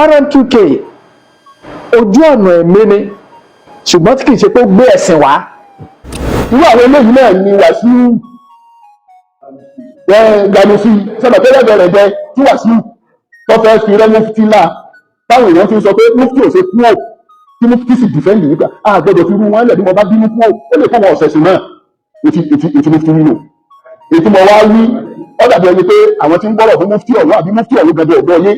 RM2K ojú ọ̀nà ẹ̀mí ni, ṣùgbọ́n tí kì í ṣe pé ó gbé ẹ̀sìn wá. Irú àwọn eléyìí náà ni Wàsíù Ganusi sábà tẹ́lẹ̀ bẹ̀rẹ̀ jẹ tí Wàsíù tó fẹ́ fi rẹ́ mufti là, táwọn èèyàn fi ń sọ pé mufti ò ṣe kú ò, tí mufti sì defend nípa a gbọ́dọ̀ fi rú wọn lẹ̀. Bí mo bá bínú kú ò, ó lè fún wọn ọ̀sẹ̀ sí náà etí etí etí mufti nínú ètí mo wá wí. Ó dàbí ẹni pé àwọn tí ń gbọ́rọ̀ fún mufti ọ̀hún àbí mufti ọ̀hún gẹ́gẹ́ ọ̀gbọ́ yé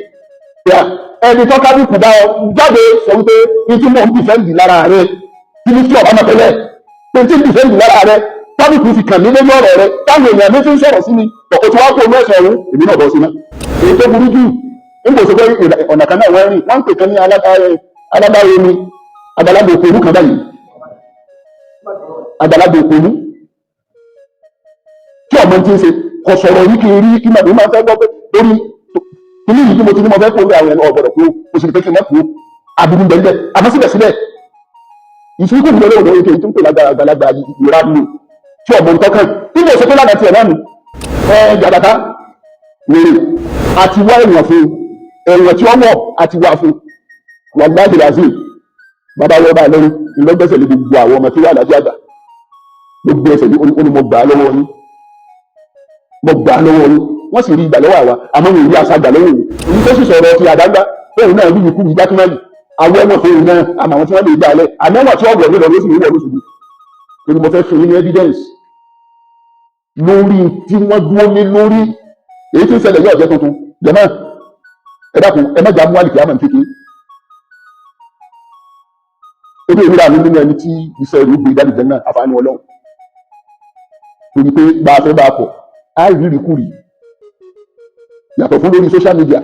ẹni tó kábùkù bá ọ jáde sọ wípé ní tí mò ń defend lára rẹ, tí mufti ọ̀bá máa tẹ́lẹ̀ pé tí ń defend lára rẹ, tábùkù fi kàn mí lórí ọ̀rọ̀ rẹ, táwọn èèyàn mi fi ń sọ̀rọ̀ sí mi, ọ̀pọ̀ tí wàá kó omi ẹ̀sẹ̀ ọ̀hún, èmi náà bọ̀ sí náà. Èyí tó burú jù ń bò sọ pé ọ̀nà kan náà wọ́n rìn, wọ́n ń pè kan ní alágbára omi, àgbàlagbà òkòlù kan báyìí, àgbàlagbà òkòlù tí ọmọ ti ń ṣe kò sọ̀rọ̀ yìí kí n rí kí màmí máa fẹ́ gbọ́ pé lórí kíní yìí tí mo ti ní mo fẹ́ kó lé àwọn ẹ̀rọ ọ̀gbọ̀dọ̀ kú, mo sì ní pé kí n má kú aburú bẹ́ẹ̀. Àmọ́ síbẹ̀síbẹ̀ ìṣúkú mi lọ́wọ́ lọ́wọ́ èyí tó ń pè lágbára àgbàlagbà ìranu tí ọmọ ń tọ́kàn nínú òṣèpé lánàá tiẹ̀ náà nù ẹ jàbàtà wèrè àti wá èèyàn fún ẹ̀wọ̀n tí wọ́n wọ̀ àti wá fún wàláhì razim. Bàbá wọ́n bá lórí ìlọ́gbẹ́sẹ̀ lé gbogbo àwọn ọmọ tó wà lájú àgbà, gbogbo ẹsẹ̀ ní ó ní mo gbà á lọ́wọ́ yín, mo gbà á lọ́wọ́ yín. Wọ́n sì rí ìgbà lọ́wọ́ àwa, àmọ́ wọn ò rí aṣájà lọ́wọ́ òun. Èyí tó sì sọ̀rọ̀ ti àdágbá fóun náà rí ikú ìgbákúmẹ́lì àwọn ẹ̀wọ̀n fóun náà, àmọ́ àwọn tí wọ́n lè gbà lẹ̀, àmọ́ ẹ̀wọ̀n tí wọ́n wọ̀ nílò ló sì ń wọ̀ lóṣù. Torí mo fẹ́ fún yín ní evidence lórí tí wọ́n dúró ní lórí èyí tí ń ṣẹlẹ̀ yóò jẹ́ tuntun. Jẹ̀mọ́, ẹ dákun, ẹ má jà mú àlìkè àmọ̀ kékeré. Ebi ìrírà mi nínú ẹni tí iṣẹ́ ìlú gbé jáde jẹ́ náà àfààní Ọlọ́run, torí pé bá a fẹ́ bá a kọ̀ á rí ìrìkúrì yàtọ̀ fún lórí social media.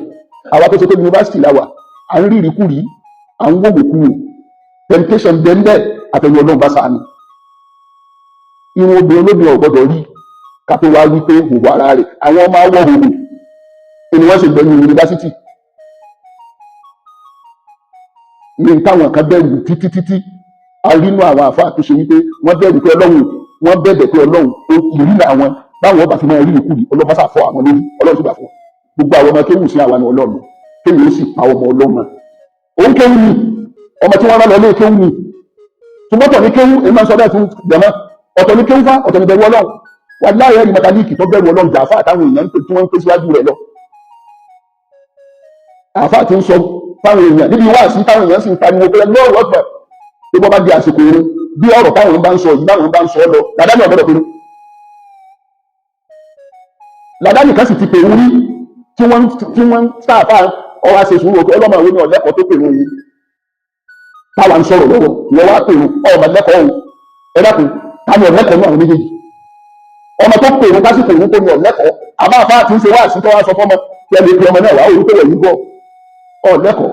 Àwa tó ṣe pé yunifásitì la wà, à ń rí ìrìkúrì, à ń wòwò kúwò, temptation bẹ́ẹ̀ àtẹ̀yìn. Ọlọ́run bá sàánú irun obìnrin olóbìnrin ò gbọ́dọ̀ rí ká tó wá wí pé hòhò ara rẹ̀. Àwọn ọmọ awọ hòhò ni wọ́n sì gbẹ̀yìn yunifásitì ní táwọn kan bẹ̀rù títí títí. A rí inú àwọn àfáà tó ṣe wípé wọ́n bẹ̀rù pé Ọlọ́run, wọ́n bẹ̀bẹ̀ pé Ọlọ́run ìrìnà àwọn báwọn ọba fi máa rí ìkúri, Ọlọ́run sà fọ́ àwọn lórí, Ọlọ́run sì gbà fún wọn. Gbogbo àwọn ọmọ kéwù sí àwọn ni Ọlọ́run kéwù ó sì pa ọmọ ọlọ́mọ òun kéwù ni ọmọ tí wọ́n rán lọ lé kéwù ni. Ṣùgbọ́n ọ̀tọ̀ ní kéwù, èyí máa ń sọ bẹ́ẹ̀ fún jẹ̀mọ́, ọ̀tọ̀ ní kéwù fá, ọ̀tọ̀ ní bẹ̀rù Ọlọ́run. Wà láyé ẹ̀rí mẹkáníìkì tó bẹ̀rù Ọlọ́run jà fáà táwọn èèyàn tí wọ́n ń pè síwájú rẹ̀ lọ. Àfáà ti ń sọ fáwọn èèyàn níbi wáàsí, táwọn èèyàn sì ń pariwo pé lọ́rọ̀ ọ̀pẹ̀ tó bọ́ bá di àsìkò irun, bí ọ̀rọ̀ táwọn bá ń sọ yìí, báwọn bá ń sọ lọ, làdáni ọ̀gbọ́dọ̀ pinnu. Làdáni kan sì ti pè ń rí tí wọ́n sáàfà ọwọ́ àṣẹ sùúrù ọkọ ọlọ́mọ ìwé ní ọ̀lẹ́kọ̀ọ́ tó pè ń yìí táwa ń sọ̀rọ̀ lọ́wọ́, ìwọ wá pè ń ọmọ lẹ́kọ̀ọ́ òun. Ẹ dákun, táwọn ọ̀lẹ́kọ̀ọ́ ní àwọn méjèèjì? Ọmọ tó pè ń lásìkò òun tó ní ọ̀lẹ́kọ̀ọ́, àmọ́ àfáà tí ń ṣe wá sí tó wá sọ fọ́mọ tí ẹ lè pe ọmọ náà wá òun tó wẹ̀ yí gbọ́ ọ̀lẹ́kọ̀ọ́,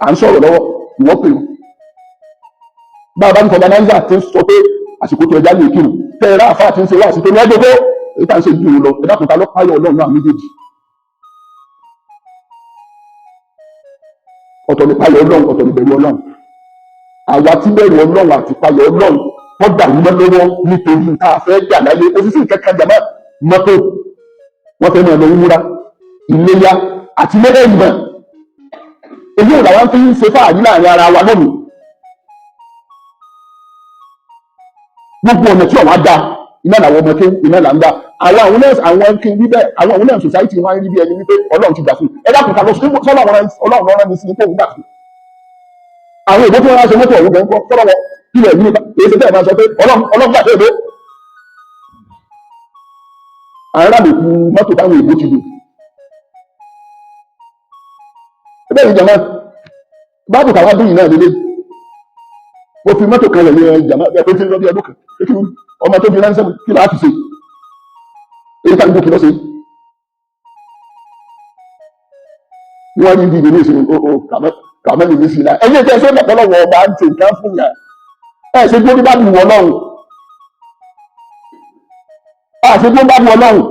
à ń sọ̀rọ̀ lọ́wọ́, ìwọ pè ń. Bá a bá ní fọgànáìzà tí ń sọ pé àsìkò tó ẹja lè kírun, tẹ ẹ ráàfáà tí ń ṣe wá sí tó ní ẹjọ́ tó èyí tá à ń ṣe jù ú lọ. Ẹ dákun, ta ló páyọ Ọlọ́run náà méjèèjì? Ọ̀tọ̀ ní páyọ Ọlọ́run, ọ̀tọ̀ ní bẹ̀rù Ọlọ́run. Àwa tí bẹ̀rù Ọlọ́run àti páyọ Ọlọ́run wọ́n dàrú mọ́ lọ́wọ́ nítorí tá a fẹ́ gbà láyé òṣìṣẹ́ ìkẹ́kẹ́ jàmá mọ́tò, wọ́n fẹ́ máa lọ wúra iléyá àti mẹ́rẹ̀ ìmọ̀. Èyí ò làwọn fi ń ṣe fáàrí láàrin ara wa lónìí. Gbogbo ọ̀nà tí ọ̀wá da iná làwọn ọmọ kéwú iná là ń gbà. Àwọn àwọn náà, àwọn kí n wí bẹ́ẹ̀, àwọn àwọn náà society wọn rí bí ẹni wípé Ọlọ́run ti gbà fún. Ẹ dákun, ká lọ sí sọ́lọ́ Ọlọ́run lọ́rọ́ mi sí kó gbà fún àwọn èdè tí wọ́n wá ṣe mọ́tò ọ̀hún gan kọ́ sọ́lọ́ wọn kílẹ̀ yìí nípa èyí ṣe tẹ́ ẹ̀ máa sọ pé Ọlọ́run gbà fún èdè arábìkú mọ́tò táwọn èbó ti dùn. Ẹgbẹ́ yìí jàmá báàbù táwọn dùn yìí náà lélẹ̀. Mo fi mọ́tò kan lẹ̀ ní jàmá ẹ̀ pé tí ń lọ bí ọdún kan kí ọmọ tó fi ránṣẹ́ kí láà fi ṣe èyí tàbí kí lọ ṣe. Wọ́n rí ibi ní ìsinmi o kàmẹ́lì ní sí ilá ẹ̀yìn tẹ́ ṣé mọ̀tọ́lọ́wọ́ ọba ń ṣe nǹkan fún yà ẹ̀ ṣe gbórí bá bù wọ́n lọ́hùn àṣẹ gbórí bá bù wọ́n lọ́hùn.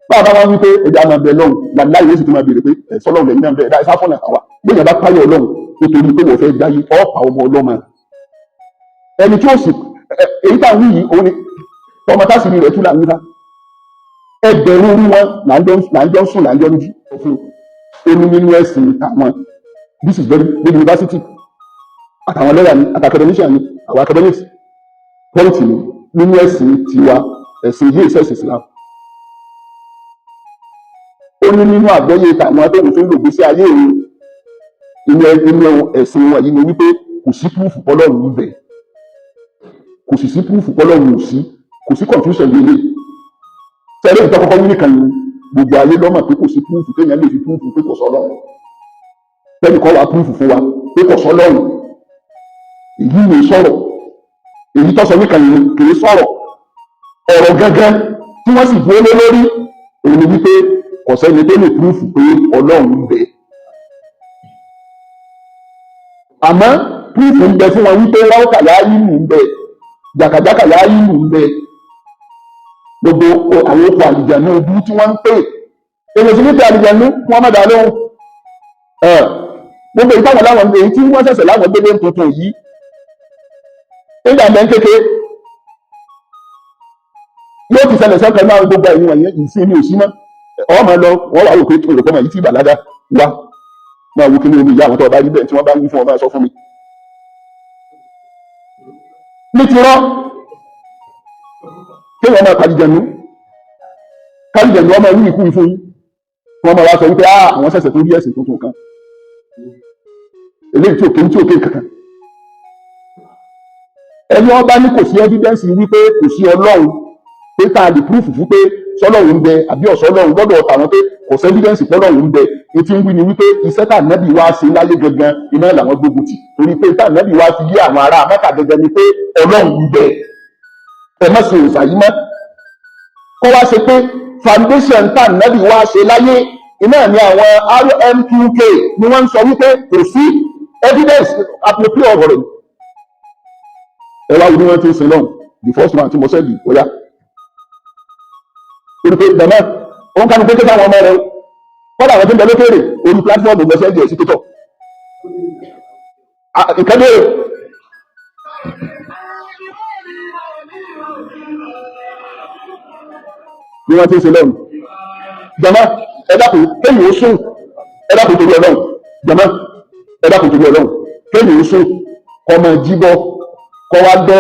Báwa bá wá wípé ẹja máa bẹ lọ́hùn làláyé, ó sì tún máa béèrè pé ẹ̀ sọ́lọ́hùn lẹ́yìn náà bẹ́ẹ̀ dá ìsá fúnà àwa. Bóyá bá páyọ̀ Ọlọ́hun nítorí pé wọ́n fẹ́ gbáyé ọ̀pá ọmọ ọlọ́mọ ẹni tí ó sì èyí tá à ń wí yìí, òun ni tọmọ tásìrì rẹ̀ tú là ń wí ká ẹgbẹ̀rún orí wọn là ń jọ ń sùn, là ń jọ ń jí òfin. Ó ní nínú ẹ̀sìn àwọn, this is very big university, àtàwọn lọ́yà ni, àti academician ni, àwọn academics, point ni nínú ẹ̀sìn tiwa, ẹ̀sìn yìí ṣẹ̀sìn Islam. Ó ní nínú àgbọ́yé tàwọn tóun fi ń lò gbèsè ayé òun inú ẹ̀sìn wọn yìí ni wípé kò sí proof pọ́lọ́run ń bẹ, kò sì sí proof pọ́lọ́run ò sí, kò sí confusion lélẹ̀ tẹ́lẹ̀. Ìtọ́ kọ́kọ́ wí nìkan ni gbogbo ayé lọ́mọ̀ pé kò sí proof kéèyàn lè fi proof pé kò sọ́lọ́run. Tẹ́nì kọ́ wa proof fún wa pé kò sọ́lọ́run, èyí ni sọ̀rọ̀. Èyí tó sọ nìkan ni kì í sọ̀rọ̀. Ọ̀rọ̀ gángan tí wọ́n sì dúró lé lórí òun ni wípé kò sẹ́ni tó lè proof pé Ọlọ́run ń bẹ, àmọ́ proof ń bẹ fún wọn wípé ráúkà yá ìlú ń bẹ, jàkàjàkà yá ìlú ń bẹ, gbogbo àwọn okò àlìjànú ojú tí wọ́n ń pè. Èyí sì ní pé àlìjànú wọn má dá lóhùn. Gbogbo èyí táwọn láwọn, èyí tí wọ́n ṣẹ̀ṣẹ̀ láwọn gbélé tuntun yìí nígbà mẹ́ kékeré yóò ti ṣẹlẹ̀ sọ́kàn náà. Gbogbo ẹ̀yìn wọ̀nyẹn ìsìn ní òsì mọ́ ọ máa lọ. Wọ́n wà wò pé olùkọ́ mọ̀ yìí tí bàlágà wá máa wo kíní omi ìyá àwọn tó bá rí bẹ́ẹ̀ tí wọ́n bá ń wí fún ọ, máa sọ fún mi. Ní ti rọ́ kéèyàn máa kàlìjẹ̀nu kàlìjẹ̀nu, ọmọ ìwú ìkú ìfún yín, wọ́n máa wá sọ wípé àwọn ṣẹ̀ṣẹ̀ tó rí ẹ̀sìn tuntun kan, eléyìí tí òkè tí òkè kankan. Ẹni wọn bá ní kò sí evidence wípé kò sí Ọlọ́run, pé tá a lè proof fún pé sọlọ́run ń bẹ àbí ọ̀sọ́lọ́run lọ́dọ̀ tàwọn, pé kò sí evidence pọ́lọ́run ń bẹ, etí ń wí ni wípé iṣẹ́ tá ànábì wá ṣe láyé gangan iná làwọn gbógun tì, torí pé tá ànábì wá fi yé àwọn ará Mẹ́kà gangan ni pé Ọlọ́run ń bẹ, ẹ má ṣe òòṣà yìí mọ́. Kó wá ṣe pé foundation tá ànábì wá ṣe láyé iná ni àwọn RMQK ni wọ́n ń sọ wípé kò sí evidence àpòpí ọ̀rọ̀ rẹ̀. Ẹ wá wo ni wọ́n ti ń sin lọ́hùn. The first one tí mo sẹ́ẹ̀dì ó yá, torí pé dàmẹ́ òun kànú pé kéka àwọn ọmọ rẹ o, kọ́dà àwọn tó ń bẹ lókèrè orí platform lọ sẹ́ẹ̀dì ẹ̀ sí pétọ̀ ìkẹ́dẹ́ o. Bí wọ́n ti ń sin lọ́hùn jama, ẹ dákun, kéyìn ó sùn, ẹ dákun torí Ọlọ́run. Jama, ẹ dákun torí Ọlọ́run, kéyìn ó sùn kọ́ máa jíbọ́, kọ́ wá gbọ́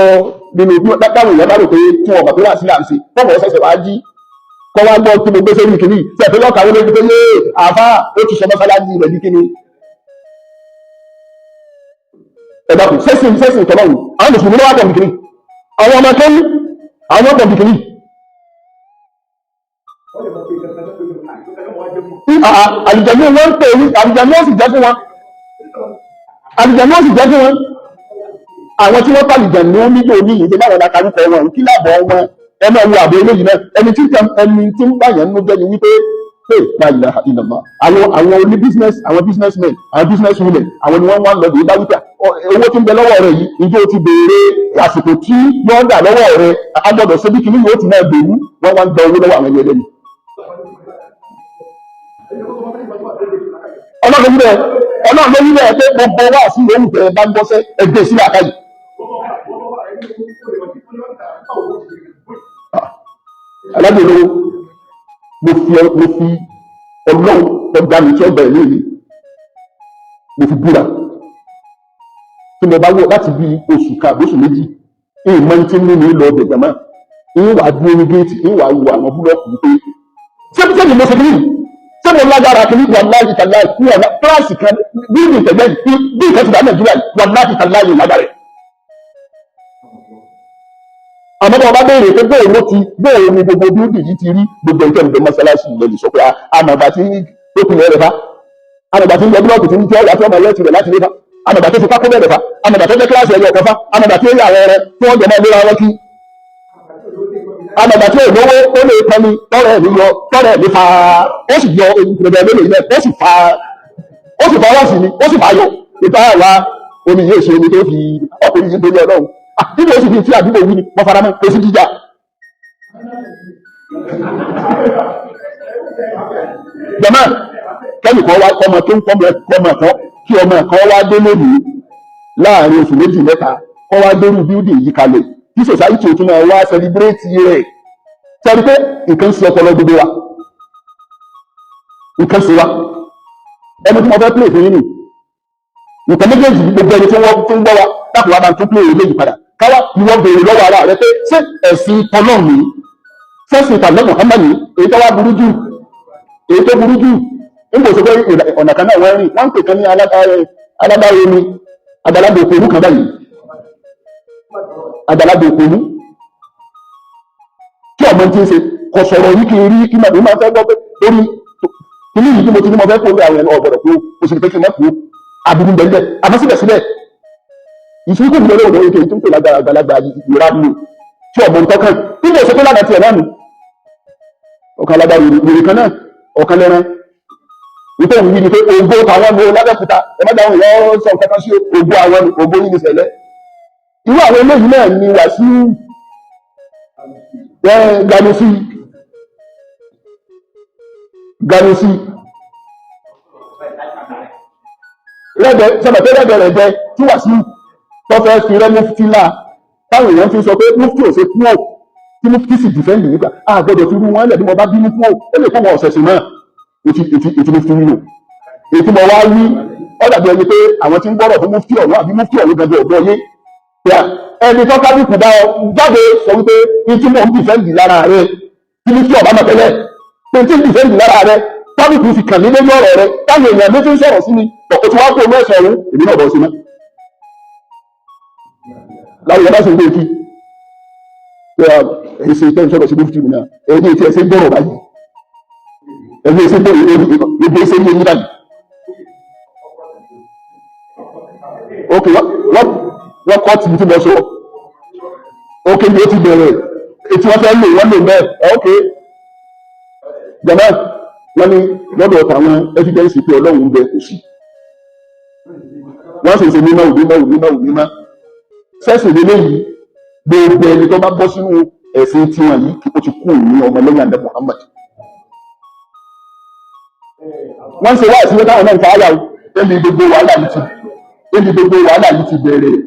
nínú bí táwọn èèyàn bá rò pé tí wọn bàbá wà sí là ń ṣe fọwọ́ ṣẹ̀ṣẹ̀ wá jí, kọ́ wá gbọ́ kí mo gbé sórí kìíní tí ẹ̀fẹ́ lọ́kàwé lójú pé yé àfa ó ti sọ mọ́sálásí rẹ̀ ní kíní. Ẹ dákun, sẹ́sìn sẹ́sìn tọ́lọ́run, àwọn mùsùlùmí ló wá pọ̀ nìkìní, àwọn ọmọ akẹ́yìn àwọn ọmọ nìkìní. Àlùjànnú wọn ń pè ní àlùjànnú ó sì jẹ́ fún wọn, àlùjànnú ó sì jẹ́ fún wọn. Àwọn tí wọ́n pàlùjànnú níjó ní ìdí báwọn la karúkọ wọn kí láàbọ̀ wọn. Ẹ máa wo àbọ̀ eléyìí náà. Ẹni tí ń bá yẹn nínú jẹ́ ni wípé pé la ilaha illallah, àwọn oní business, àwọn business men, àwọn business women, àwọn ni wọ́n wá ń lọ lè bá wípé owó tí ń bẹ lọ́wọ́ rẹ̀ yìí, ìjọ ti béèrè àsìkò tí wọ́n dà lọ́wọ́ rẹ̀, a gbọ́dọ̀ ṣe bí kìíní yóò ti máa gbèrú. Wọ́n wá ń gba owó lọ́wọ́ àwọn ẹni ẹlẹ́ni. Ọlọ́run wí bẹ́ẹ̀, Ọlọ́run ló wí bẹ́ẹ̀ pé gbogbo wá sí ìlú tẹ̀ bá ń gbọ́sẹ́ ẹgbẹ́ sílẹ̀ àkáyì. Alájọ olówó, mo fi Ọlọ́run tó dá mi tí ó gbà ẹ̀mí mi, mo fi búra, tí mo bá wọ láti bí oṣù kan àbóṣù méjì, ìmọ̀ tí ń mú mi lọ ọbẹ̀ jàmá, ń wà dúró ní géètì, ń wà wo àwọn búlọ́ọ̀kù wípé ṣé ṣé ni mo ṣe kí ni, ṣé mo lágbára kí ni. Wà láti tàlá ní ọ̀nà kíláàsì kan bí ní ìtẹ̀gbẹ́ yìí, bí ìkẹ́ ti dá Nàìjíríà, wà láti tàlá yìí lágbára ẹ̀. Àmọ́ bí wọ́n bá béèrè pé bóun ló ti, bóun ni gbogbo bíúdì yìí ti rí, gbogbo ìtẹ́ ìgbẹ́ mọ́sálásí ilẹ̀ lè sọ pé àmàgbà tí ó pinnu rẹ̀ fa, àmàgbà tí ń yọ búlọ́ọ̀kù tí ń tí ọ̀yà tí ọmọ yẹn ti rẹ̀ láti lé fa, àmàgbà tó fi pákó bẹ̀rẹ̀ fa, àmàgbà tó jẹ́ kíláàsì ẹ̀yọ ọ̀kan fa, àmàgbà tí ó yà àwọn rẹ̀ tí wọ́n jọ máa léra wọn kí, àmàgbà tí òlówó ó lè pọnmi tọrọ ẹ̀ yọ tọrọ ẹ̀ fa, ó sì yọ ìpìlẹ̀ mélòó ilẹ̀, ó sì fa, ó sì fa wọ́n sì ni ó sì fa yọ ìta àwa omi yóò ṣe omi tó fi ọkùnrin yìí torí Ọlọ́run nínú oṣù bíi tí àdúgbò wí ni wọ́n fara mọ́ kò sí jíjà. Jàmá, kẹ́nìkan wá kọ́mọ tó ń kọ́mọ kọ́mọ kan kí ọmọ kan wá dé lónìí láàrin oṣù méjì mẹ́ta, kọ́ wá dérú bíúdì yìí kalẹ̀ kí sòsáìtì ò tún máa wá sẹlibrétì rẹ̀. Sẹ́ni pé nǹkan ń ṣe ọpọlọ gbogbo wa, nǹkan ṣe wa. Ẹni tí mo fẹ́ play fún yín nì nǹkan méjèèjì. Gbogbo ẹni tí wọ́n tó ń gbọ́ wa dákun, wa máa tún play eléyìí padà, káwá ìwọ béèrè lọ́wọ́ ara rẹ pé ṣé ẹ̀sìn tọ́lọ́ mi, sẹ́sìn tàbí Muhammad ní èyí tó wá burú jù, èyí tó burú jù nígbà tó pé ọ̀nà kan náà wọ́n rìn. Wọ́n ń pè kan ní alágbára omi, àgbàlagbà òkòlù kan báyìí, àgbàlagbà òkòlù tí ọmọ tí ń ṣe kò sọ̀rọ̀ yìí kí n rí kí màmí máa fẹ́ gbọ́ pé torí kíní yìí tí mo ti ní mo fẹ́ kó lé àwọn ẹ̀rọ ọ̀gbọ̀dọ̀ kú. O sì ní pé kí n má kú, aburú bẹ́ẹ̀. Àmọ́ síbẹ̀síbẹ̀, ìṣúkú mi lọ́wọ́ lọ́wọ́ èyí tó ń pè lágbára àgbàlagbà ìrora mi tí ọmọ ń tọ́kàn nígbà òṣèpé lánàá tiẹ̀ náà nù. Ọ̀kan alágbára ìrè kan náà, ọ̀kan lẹ́ran nítorí òun yìí ni pé ògo táwọn ní lábẹ́kúta. Ẹ má dáhùn, ìyá sọ nǹkan kan sí ògo àwọn ní ògo yìí ní sẹ̀lẹ̀. Irú àwọn eléyìí náà ni Wàsíù ẹ Ganusi Ganusi rẹ́dẹ̀ sọ̀rọ̀ pé rẹ́dẹ̀ rẹ̀ jẹ tí Wàsíù tó fẹ́ fi rẹ́ mufti là, táwọn èèyàn fi sọ pé mufti ò ṣe kú ò, tí mufti sì dìfẹ́ǹdì nígbà a gbọ́dọ̀ fi rú wọn lẹ̀. Bí mo bá bínú kú ò, ó lè kó wọn ọ̀sẹ̀ sí náà etí etí etí mufti wílò ètí mo wá wí. Ó dàbí ẹni pé àwọn tí ń gbọ́rọ̀ fún mufti ọ̀hún àbí mufti ọ̀hún gangan ọ̀gbọ́n yé ẹni tó kábùkù bá ọ jáde sọ wípé ní tí mò ń dìfẹ́ǹdì lára rẹ, tí mufti ọ̀bá mọ̀ tẹ́lẹ̀ pé tí ń dìfẹ́ǹdì lára rẹ, tábùkù fi kàn mí lórí ọ̀rọ̀ rẹ, táwọn èèyàn ló ti ń sọ̀rọ̀ sí mi, ọ̀pọ̀ tí wọ́n kó owó ẹ̀sọ̀ ọ̀hún, èmi náà bọ̀ sí mọ́. Láwọn yàrá sì ń gbé kí pé èyí ṣe tẹ́ ń sọ̀rọ̀ sí mufti mi náà, èyí tí ẹ ṣe ń gbọ́rọ̀ báyìí, èyí ṣe ń gbọ́rọ̀, èyí ṣe ń yé yín báyìí. Ok, wọ́n kọ́ tìbí tí mo sọ. Ok, bí ó ti bẹ̀rẹ̀ ètí wọ́n fẹ́ lò, wọ́n lò bẹ́ẹ̀. Ok jama, wọ́n ní lọ́dọ̀ tàwọn evidence pé Ọlọ́run ń bẹ kò sí. Wọ́n sì ń ṣe mímọ́ òmímọ́ òmímọ́ òmímọ́ sẹ́sìn lélẹ́yìí. Gbogbo ẹni tó bá bọ́ sínú ẹ̀sìn tiwọn yìí, kí ó ti kú ní ọmọlẹ́yìn àdé Muhammad. Wọ́n ń ṣe wáyé sílé táwọn náà ń fa àyà o. Ẹni gbogbo wàhálà yìí ti bẹ̀rẹ̀,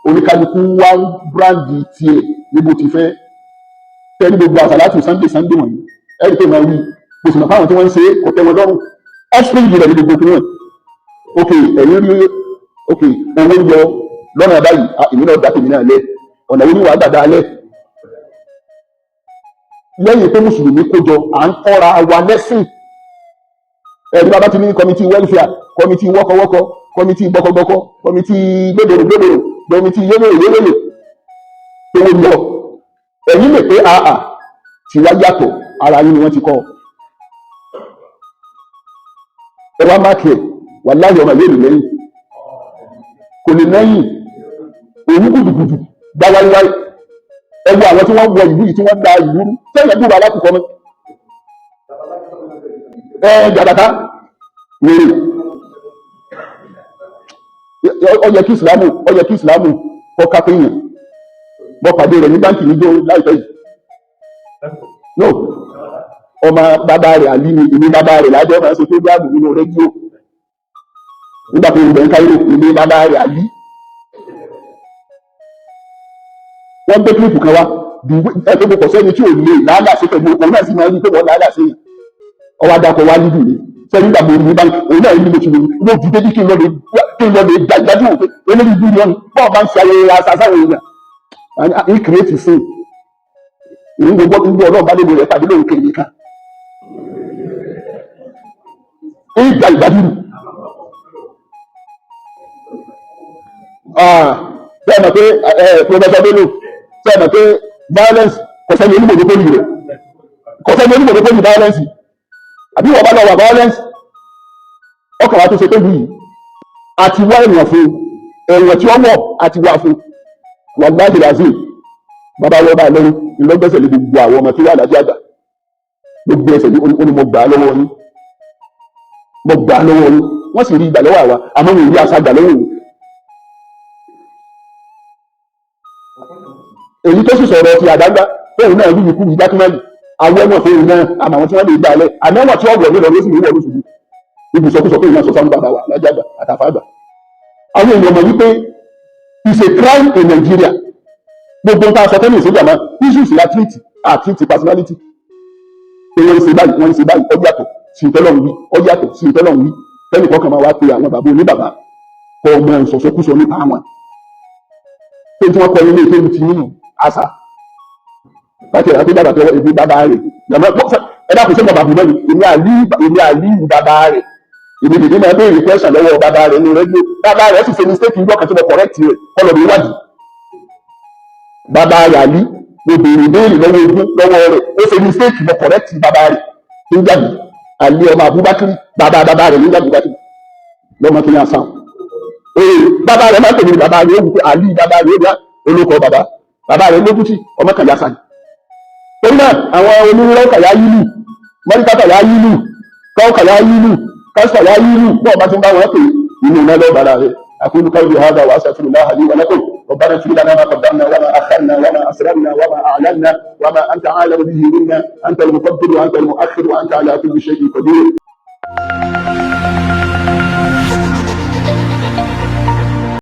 oníkálukú wá ń brand tiẹ̀ níbo ti fẹ́ tẹ́lí. Gbogbo àsàlátù Sunday Sunday wọ̀nyí, ẹ̀rí tó máa wí, mo sì mọ̀ fáwọn tí wọ́n ń ṣe kò tẹ́ wọn lọ́rùn. Offspring rẹ̀ ní gbogbo kí wọ́n. Ok, ẹ̀yin rí. Ok, owó ń yọ lọ́nà báyìí. Èmi náà dá tèmi náà lẹ̀. Ọ̀nà wo ni wàá gbàdá lẹ̀ lẹ́yìn pé mùsùlùmí kójọ, à ń kọ́ra wa lẹ́sìn? Ẹ̀rí bàbá ti ní committee welfare, committee wọ́kọ̀wọ́kọ̀, committee gbọ́kọ̀gbọ́kọ̀, committee gbẹdọ̀rọ̀ gbẹdọ̀rọ̀, committee yẹ́wèrè yẹ́wèrè tó ń lọ. Ẹ̀yin lè pé àà tí wá yàtọ̀, ara yín ni wọ́n ti kọ́ ẹ. Wá máàkì ẹ̀ wà láyé ọmọ yóò lè lẹ́yìn, kò lè lẹ́yìn òun gùdùgùdù gbá wáíwáí. Ẹ wo àwọn tí wọ́n wọ ìlú yìí, tí wọ́n da ìlú rú sẹ́yìn ẹ̀dúrà alákùnkọ́ mọ́ ẹ jàbàtà wèrè. Ó yẹ kí ìsìlámù, ó yẹ kí ìsìlámù kọ́ kápẹ́yìn. Bọ́ pàdé rẹ̀ ní báńkì níjó láìpẹ́ yìí. No, ọmọ bàbá rẹ̀ àlí ni èmi. Bàbá rẹ̀ lájọ́ máa ń ṣe program nínú rédíò nígbà tó ń bẹ̀ ń Cairo. Èmi bàbá rẹ̀ àlí. Wọ́n gbé clip kan wá ẹgbẹ́ kò sẹ́ni tí ò lè làálàá sí pẹ̀lú òun náà, sì máa ń rí pé wọ́n làálàá sí yẹn. Ọwọ́ adakọ̀ wá lídùn ní sẹ́ni nígbà mo rí ní báńkì, òun náà ní mo ti rí mo dìde bí kí n lọ lè dájú wò pé eléyìí bí lọ́nù bọ́ọ̀ bá ń ṣe ayẹyẹ aṣáṣáwọ̀ èèyàn ní kìrìtì sí ìlú gbogbo gbogbo. Ọlọ́run bá lébo rẹ̀ pàdé lóhùn kéde kan ìgbà ìgbàdúrù bẹ́ẹ̀ mọ̀ pé Professor Bello bẹ́ẹ̀ mọ̀ pé violence kò sẹ́ni onímọ̀dé pólì rẹ̀, kò sẹ́ni onímọ̀dé pólì violence. Àbí wọ́n bá lọ wà violence ọkàn wa tó ṣe pé yìí àti wá èèyàn fún ẹ̀wọ̀n tí wọ́n wọ̀ àti wá fún wà gbáàdì razil. Bàbá wọ́n bá lẹ́rú ìlọ́gbẹ́sẹ̀ lé gbogbo àwọn ọmọ tí wà lájú àgbà, gbogbo ẹsẹ̀ ní ó ní mo gbà á lọ́wọ́ yín, mo gbà á lọ́wọ́ yín. Wọ́n sì rí ìgbà lọ́wọ́ àwa, àmọ́ wọn ò rí aṣáájà lọ́wọ́ òun. Èyí tó sì sọ̀rọ̀ ti àdágbá fóun náà wíwí kú ìdákúmẹ́lì àwọn ẹ̀wọ̀n fóun náà, àmọ́ àwọn tí wọ́n lè gbà lẹ̀, àmọ́ ẹ̀wọ̀n tí wọ́n wọ̀ nílọ ló sì ní wọ̀ lóṣù ibi ìsọkúsọ pé ìyá sọ sáwọn bàbá wa lájàgbà àtàfàgbà. Àwọn èèyàn mọ̀ wípé it's a crime in Nigeria. Gbogbo nǹkan aṣọ tẹ́lẹ̀ ìṣèjà máa issues la treat, à treat personality pé wọ́n ń ṣe báyìí, wọ́n ń ṣe báyìí, ọjọ́ àtọ̀ Sí ìtọ́lọ́run wí, ọ yàtọ̀ sí ìtọ́lọ́run wí. Tẹ́nì kọ́kàn máa wá pe àwọn bàbá oníbàbá kọ́ ọmọ ìsọ̀sọ́kúsọ nípa wọn pé tí wọ́n kọ́ ilé ìkéwù ti nínú àṣà láti ẹ̀rọ tó dàgbà tó ebi bàbá rẹ̀. Ẹ dákun, sẹ́gbọ̀n bàbá mi, èmi àlí, èmi àlí bàbá rẹ̀, èmi lèmi máa béèrè question lọ́wọ́ bàbá rẹ̀ ní rédíò. Bàbá rẹ̀ sì ṣe mistake ìjọ kan tí mo correct rẹ̀ kọ́ lọ́ọ́ mi wádìí. Bàbá rẹ̀ àlí, mo béèrè béèrè lọ́wọ́ ogún lọ́wọ́ rẹ̀, ó ṣe mistake, mo correct bàbá rẹ̀ tó ń jáde. Àlí ọmọ Abubakar, bàbá bàbá rẹ̀ ní jáde Abubakar lọ́mọ kí ni àṣà. Ee, bàbá rẹ̀ máa ń tẹ̀lé bàbá rẹ̀, ó wù pé àlí bàbá rẹ̀, ó bí olóko bàbá bàbá rẹ̀ lójútì ọmọ kan yasa ni. Torí náà, àwọn onírúurú kàyà yílù, mọ́ríkà kàyà yílù, kọ́ kàyà yílù, kásítà yá yílù, bọ́ọ̀ bá ti ń bá wọn pè inú náà lọ́ọ́ bára rẹ̀. أقول قولي هذا وأستغفر الله لي ولكم. ربنا اغفر لنا ما قدمنا وما أخرنا وما أسررنا وما أعلنا وما أنت أعلم به منا. أنت المقدم وأنت المؤخر وأنت على كل شيء قدير.